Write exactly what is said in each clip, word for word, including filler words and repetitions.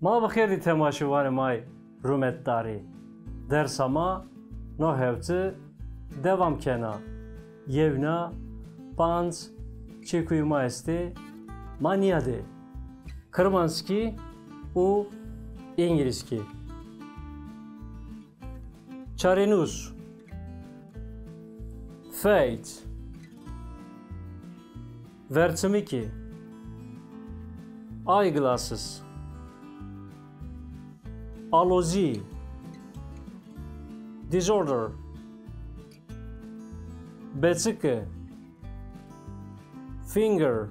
Ma bi xêr dî temaşevanê ma yê rûmetdarî. Dersa ma no hewti dewam kena. Yewna panc çekuyê ma estê, ma nîyadê. Kirmanckî û îngilizkî. Çarenûs. Fate. Verçimikî. Eyeglasses. Alozî. Disorder. Beçike. Finger.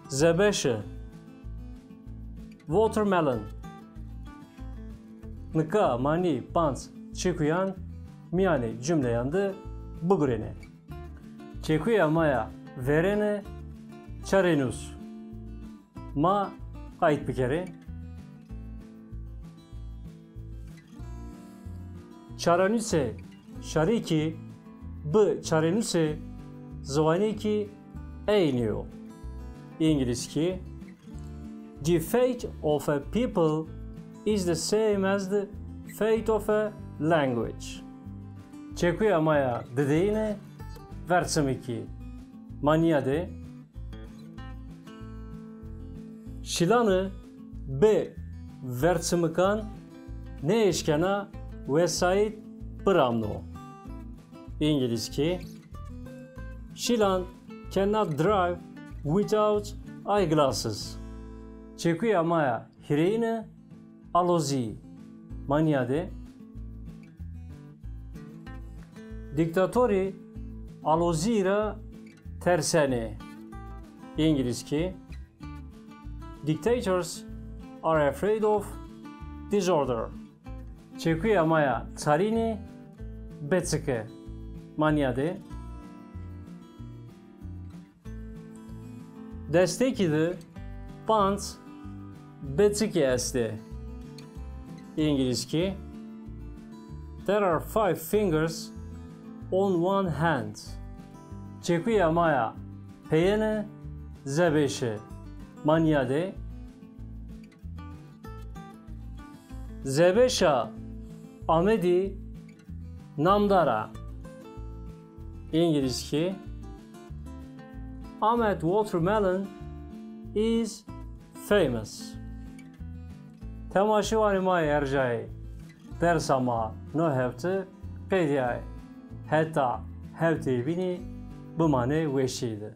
Zebeşe. Watermelon. Nika ma nî panc çekuyan mîyanê cumleyan de bigurêne. Çekuya ma ya verêne çarenûs. Ma qayt bikerê. Çarenûsê şarî kî bi çarenûsê ziwanî kî eynî yo. Îngilizkî. The fate of a people is the same as the fate of a language. Çekuya ma ya dideyine verçimikî. Ma nîyadê. Şîlane bi verçimikan nêeşkena wesayît biramno. Îngilizkî. Şîlan cannot drive without eyeglasses. Çekuya ma ya hîrêyine alozî. Ma nîyadê. Dîktatorî alozî ra tersenê. Îngilizkî. Dictators are afraid of disorder. Çekuya ma ya çarîne beçike. Ma nîyadê. Destekî de panc beçikî estê. Îngilizkî. There are five fingers on one hand. Çekuya ma ya peyêne zebeşe. Ma nîyadê. Zebeşa Amedî namdar a. Îngilizkî. Ahmed watermelon is famous. Temaşevanê ma yê erjayê, dersa ma no hewti qedîyayê. Heta hewtê bînî bimanê weşî de.